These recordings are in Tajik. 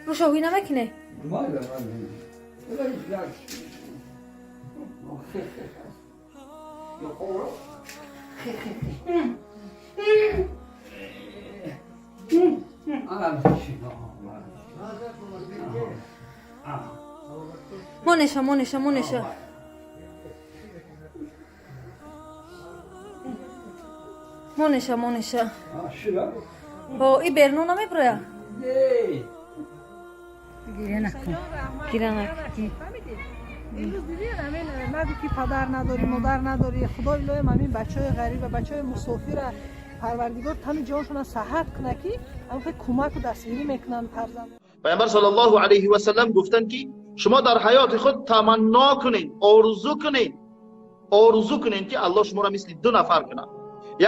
Рӯшоҳӣ намекунӣ? Монеша, монеша, монеша. Монеша, монеша. О, и берну намеброя? Гиря накун. Гиря накун. Имрӯз дидин, ҳамин нагӯ ки падар надорӣ, модар надорӣ. Худои лоим ҳамин бачаҳои ғариба, бачаҳои мусофира Парвардигор тани ҷоншона саҳат куна, ки ҳамхе кӯмаку дастгирӣ мекунанд фарзанд. Пайғамбар саллаллоҳу алайҳи васаллам гуфтанд, ки шумо дар ҳаёти худ таманно кунед, орзу кунед, орзу кунед, ки Аллоҳ шуморо мисли ду нафар кунад.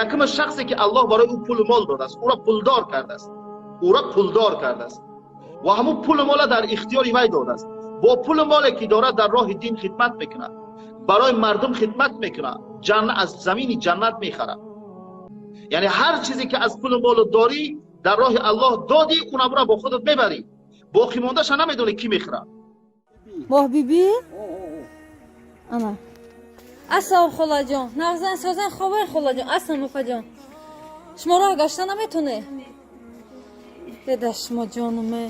Якум шахсе ки Аллоҳ барои ӯ пулу мол додааст, ӯро пулдор кардааст, ӯро пулдор кардааст ва ҳамун пулу мола дар ихтиёри вай додааст. Бо пулу моле ки дорад, дар роҳи дин хидмат мекунад, барои мардум хидмат мекунад, аз замини ҷаннат мехарад. Яъне ҳар чизе ки аз пулу молу дорӣ, дар роҳи Аллоҳ додӣ, унамро бо худат мебарӣ, боқӣ мондаша намедонӣ кӣ мехӯрад. Моҳбибӣ? Ана. Ассалом, холаҷон. Нағзан, созан, хобен, холаҷон. Ассалом, опаҷон. Шумо роҳ гашта наметоне? Беда шумо ҷонуме.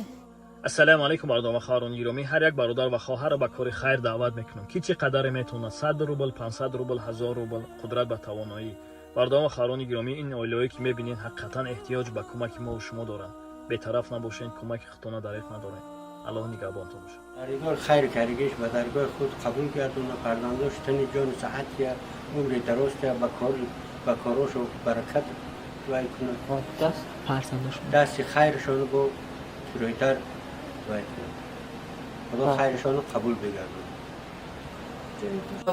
Ассалому алайкум, бародарон ва хоҳарони гиромӣ. Ҳар як бародар ва хоҳарро ба кори хайр даъват мекунам, ки чӣ қадаре метавонад: 100 рубл, 500 рубл, 1000 рубл, қудрат ба тавоноӣ. Бародарон ва хоҳарони гиромӣ, ин оилаҳое ки мебинед, ҳақиқатан эҳтиёҷ ба кӯмаки мо шумо доранд. Бетараф набошед, кӯмаки худтона дариқ надоред. Аллоҳ нигаҳбонтон бошад. Даргоҳ хайр кардагиш ба даргоҳи худ қабул гардона, фарзандош тани ҷону саҳат я, умри дароз я, ба кор ба корошу баракат вай кунад. Даст фарзандошон. Дасти хайршону бо рӯйтар вай кунад. Худо хайршону қабул бигардонад.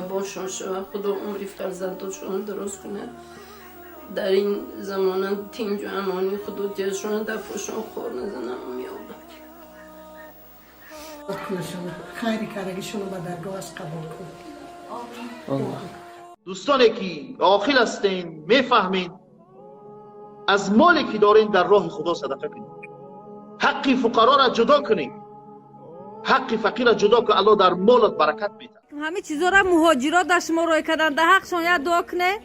Бошон шава, Худо умри фарзандошон дуруст кунад. Дар ин замона тинҷу амонӣ Худо дилшона дар пошон хор назанам меёбад. Хайри кардагишонро ба даргоҳаш қабул кун. Дӯстоне ки оқил ҳастен, мефаҳмед, аз моле ки дорен, дар роҳи Худо садақа кунед, ҳаққи фуқароро ҷудо кунед, ҳаққи фақирро ҷудо кун, Аллоҳ дар молат баракат медиҳад. Ҳамин чизоро муҳоҷирот дар шумо рой карданд, дар ҳақшон як дуо кунед.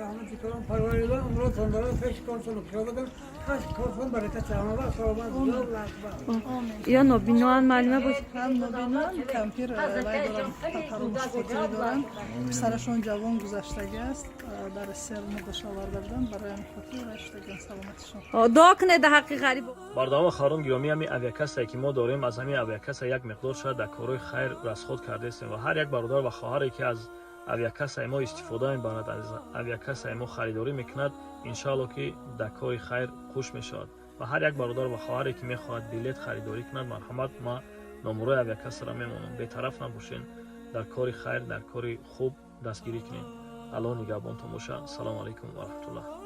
Раҳмати калон Парвардигор умротон дорад, пеш коршон кушода, ҳар коршон баракат, ҳама саломат. Ё нобиноан, маълума бош. Ҳам нобиноан, кампир вай доранд, фаромӯшхотирӣ доранд. Писарашон ҷавон гузаштагӣ аст, дар Россия муддаша оварда буданд, барои ҳамин хотир вай шудаган, саломатишон. Дуо кунед дар ҳаққи ғариб. Бародарон ва хоҳарон гиромӣ, ҳамин авиакассае ки мо дорем, аз ҳамин авиакасса як миқдор шояд дар корҳои хайр расход кардаистем ва ҳар як бародар ва хоҳаре ки аз авиакассаи мо истифода мебарад, аз авиакассаи мо харидорӣ мекунад, иншоалло ки дар кори хайр хуш мешавад. Ва ҳар як бародар ва хоҳаре ки мехоҳад билет харидорӣ кунад, марҳамат, ма номерои авиакассаро мемонам. Бетараф набошен, дар кори хайр, дар кори хуб дастгирӣ кунед. Аллоҳ нигаҳбонтон бошад. Салому алайкум ва раҳматуллоҳ.